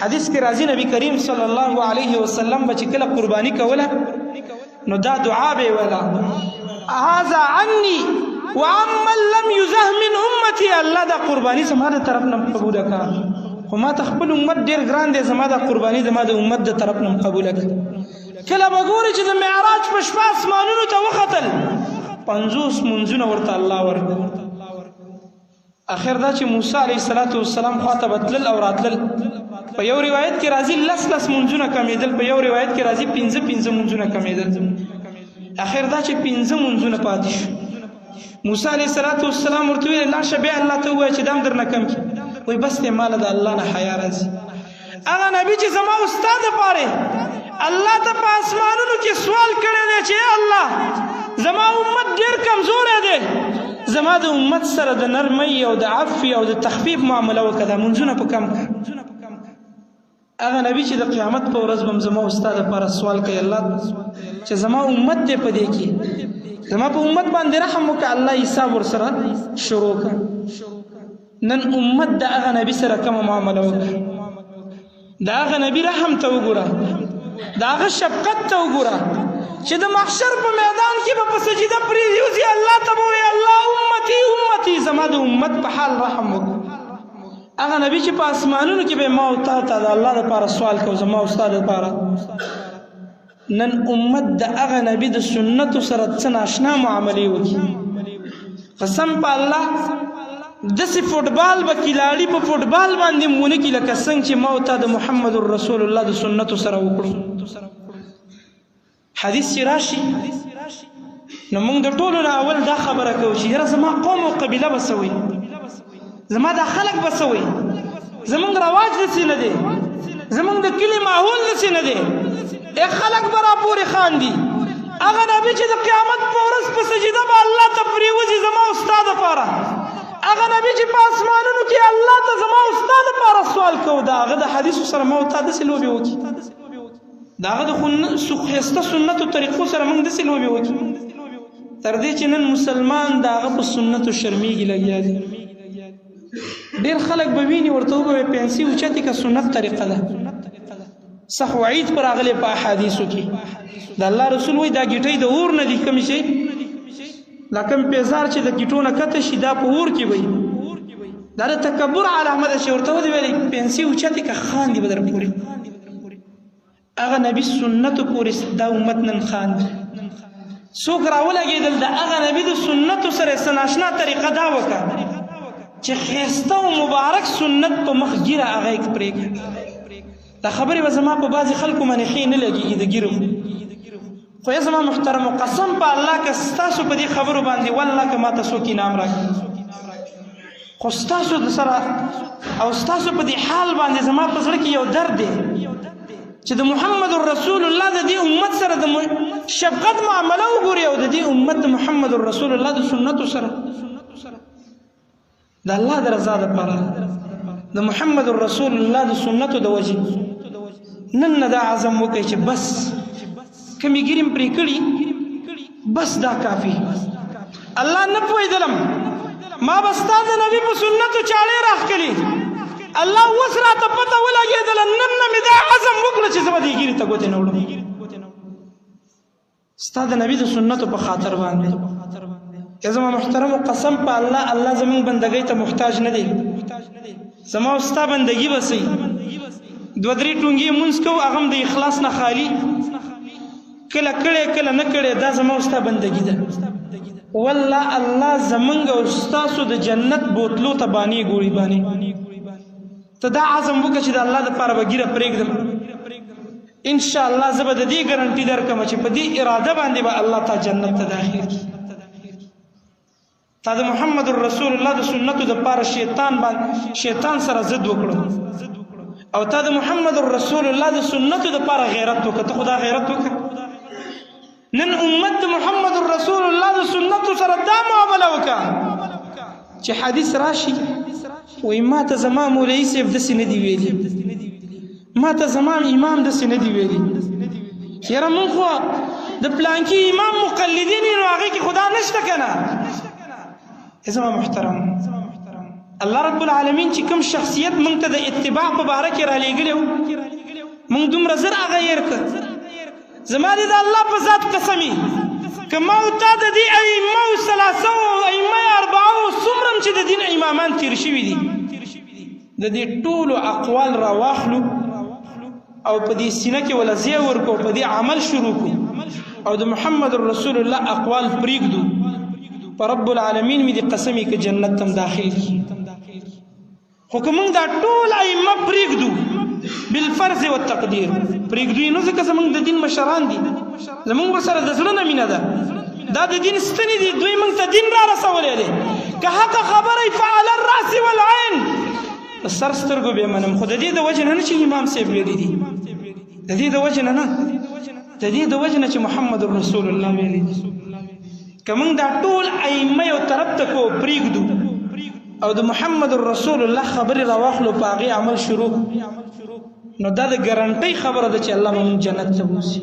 حدیث کې راځي، نبی کریم صلی الله علیه وسلم به چې کله قرباني کوله نو دا دعا به ویله، هذا عني وعمن لم يزه من امتي. الله دا قرباني زما د طرف نه قبوله کړه، خو ما ته خپل امت ډیر ګران دی، زما دا قرباني زما د امت د طرف نه قبوله کړه. کله به ګوري چې د معراج په شپه اسمانونو ته وختل، 50 منځونه ورته الله ورکړ. اخر دا چې موسی علیه السلام خواته بتلل او راتلل، په یو روایت کې راځي لس لس منځونه کمیدل، په یو روایت کې راځي پنځه پنځه منځونه کمیدل. اخر دا چې پنځه منځونه پاتې شو، موسی علیه السلام ورته ویل، لاړ شه بیا الله ته ووایه چې دام درنه کم کړي. وایي بس دی، ماله د الله نه حیا راځي. هغه نبی چې زما استاد لپاره الله ته په اسمانونو کې سوال کړی دی چې الله زما امت ډیر کمزوری دی، زما د امت سره د نرمۍ او د عفوې او د تخفیف معامله وکړه، دا منځونه په کم کړه. هغه نبی چې د قیامت په ورځ به زما استاد لپاره سوال کوي، الله چې زما امت دی په دې کې زما په امت باندې رحم وکړه، الله حساب ورسره شروع کړه. نن امت د هغه نبی سره کومه معامله وکړه؟ د هغه نبی رحم ته وګوره، د هغه شفقت ته وګوره چې د محشر په میدان کې به په سجده پرېوځي، الله ته به وایي الله امتي امتي، زما د امت په حال رحم وکړه. هغه نبی چې په اسمانونو کې به ما او تا ته د الله لپاره سوال کوي، زما او ستا لپاره. نن امت د هغه نبی د سنتو سره څه ناشنا معاملې وکړي. قسم په الله داسې فوټبال به کلاړي په فوټبال باندې مونه کې لکه څنګه چې ما او تا د محمد رسول الله د سنتو سره وکړو. حدیث چې راشي نو موږ د ټولو نه اول دا خبره کوو چې یاره زما قوم او قبیله به څه وایي، زما دا خلک به څه وایي، زمونږ رواج داسې نه دی، زمونږ د کلي ماحول داسې نه دی، ای خلک به راپورې خاندي. هغه نبی چې د قیامت په ورځ په سجده به الله ته پرېوځي زما او ستا دپاره، هغه نبی چې په اسمانونو کې الله ته زما او ستا دپاره سوال کوو، د هغه د حدیثو سره ما او تا داسې لوبې وکړي، د هغه د ښایسته سنتو طریقو سره موږ داسې لوبې وکړي، تر دې چې نن مسلمان د هغه په سنتو شرمیږي لګیا دي. ډیر خلک به ویني ورته وبه پنسي اوچتې که سنت طریقه ده. صح وعید پر راغلی په احادیثو کې، د الله رسول وایي دا ګیټۍ د اور نه دي، کومې چې دا کوم پیزار چې د ګیټو نه کته شي دا په اور کې وي، دا د تکبر علامه ده چې ورته ودی ویلي پنسي اوچتې که خاندي به در پورې. هغه نبی سنتو پورې دا امت نن خاندي. څوک راولګېدل د هغه نبی د سنتو سره څه ناشنا طریقه دا وکړه چې ښایسته او مبارک سنت په مخ ږیره هغه یې پرې کړه. دا خبرې به زما په بعضې خلکو باندې ښې نه لګېږي د ږیرو، خو یې زما محترمو قسم په الله که ستاسو په دې خبرو باندې والله که ما ته څوک انعام راکړي، خو ستاسو د سره او ستاسو په دې حال باندې زما په زړه کې یو درد دی چې د محمد رسول الله د دې امت سره د شفقت معامله وګوري او د دې امت د محمد رسول الله د سنتو سره د الله د رضا لپاره د محمد رسول الله د سنتو د وجې نن نه دا عزم وکړي چې بس کمی ګریم پرې کړي، بس دا کافي. الله نه پوهېدلم، ما به ستا د نبي په سنتو چاړې راښکلي، الله اوس راته پته ولګېدله، نن نه مې دا عزم وکړو چې زه به دې ږیرې ته ګوتې نه وړم ستا د نبی د سنتو په خاطر باندې. زما محترم قسم په الله، الله زمونږ بندګۍ ته محتاج نه دی، زما او ستا بندګي بسي دوه درې ټونګې مونځ کوو، هغه هم د اخلاص نه خالي، کله کړی کله نه کړی، دا زما او ستا بندګي ده. والله الله زمونږ او ستاسو د جنت بوتلو ته بانې ګوري بانې. ته دا عزم وکړه چې د الله دپاره به ږیره پرېږدم، ان شاء الله زه به د دې ګارانټي درکړم چې په دې اراده باندې به الله تا جنت ته داخل کړي. تا د محمد رسول الله د سنتو د پاره شیطان باندې شیطان سره ضد وکړو او تا د محمد رسول الله د سنتو د پاره غیرت وکړ، ته خدا غیرت وکړه. نن امت د محمد رسول الله د سنتو سره دا معامله وکړه چې حدیث راشي وای ما ته زما مولوي صاحب داسې نه دی ویلي، ما ته زما امام داسې نه دی ویلي، یاره مونږ خو د پلانکي امام مقلدین یو، هغې کې خدا نشته که نه. زما محترم الله رب العالمین چې کوم شخصیت مونږ ته د اتباع په باره کې را لېږلی و، مونږ دومره زر هغه هېر کړ. زما دې د الله په ذات قسمي که ما او تا د دې ائمه او ثلاثه او ائمه اربعه او څومره چې د دین امامان تیر شوي دي، د دې ټولو اقوال را واخلو او په دې سینه کې ولا ځای ورکو، په دې عمل شروع کو او د محمد رسول الله اقوال پریږدو، پر رب العالمین می دې قسمی که جنت تم داخل کی. خو که موږ دا ټول ائمه پریږدو بالفرض والتقدیر پریږدو، نو ځکه زموږ د دین مشران دي، زموږ ورسره د زړه نه مینه ده، دا د دین ستنې دي، دوی موږ ته دین را رسولی دی، که حق خبره فعلى الراس والعين، په سر سترګو به منم. خو د دې د وجه نه چې امام صاحب ویلي دي، د دې د وجه نه، نه د دې د وجه نه چې محمد رسول الله ویلي دي. که موږ دا ټول ائمه یو طرف ته کو پریږدو او د محمد رسول الله خبرې راواخلو، په هغې عمل شروع، نو دا د ګارنټۍ خبره ده چې الله به موږ جنت ته بوځي.